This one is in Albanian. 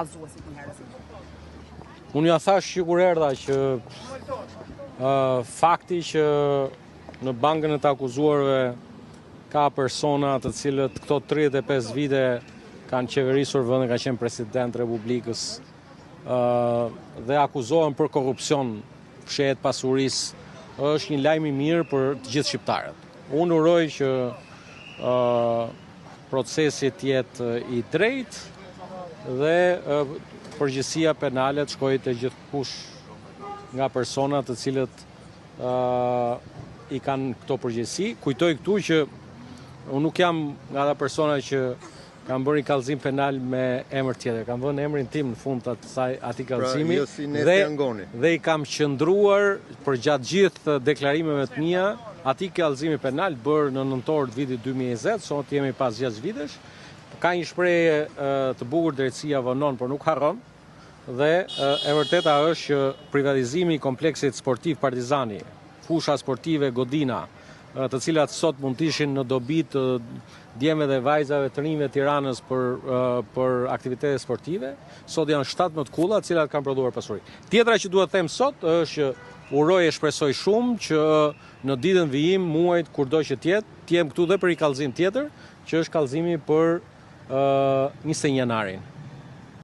kallëzuesit njëherëzi? Unë ja thashë që kur erdha që fakti që në bankën e të akuzuarve ka persona të cilët këto 35 vite kanë qeverisur vendin, kanë qenë president të Republikës dhe akuzohen për korrupsion, fshehje të pasurisë, është një lajm i mirë për të gjithë shqiptarët. Unë uroj që procesi të jetë i drejtë dhe përgjegjësia penale të shkojë te gjithkush nga personat të cilët i kanë këto përgjegjësi. Kujtoj këtu që unë nuk jam nga ata persona që kam bërë një kallëzim penal me emër tjetër. Kam vënë emrin tim në fund të asaj atij pra, kallëzimi jo si dhe dhe i kam qëndruar përgjatë gjithë deklarimeve të mia atij kallëzimi penal bërë në nëntor të vitit 2020, sot jemi pas 6 vitesh. Ka një shprehje të bukur drejtësia vonon, por nuk harron. Dhe e vërteta është që privatizimi i kompleksit sportiv Partizani, fusha sportive Godina, të cilat sot mund të ishin në dobi të djemve dhe vajzave të rinjve të Tiranës për për aktivitete sportive, sot janë 17 kulla të cilat kanë prodhuar pasuri. Tjetra që dua të them sot është që uroj e shpresoj shumë që në ditën vijim, muajt, kurdo që të jetë, të jem këtu dhe për një kallëzim tjetër, që është kallëzimi për 21 janarin.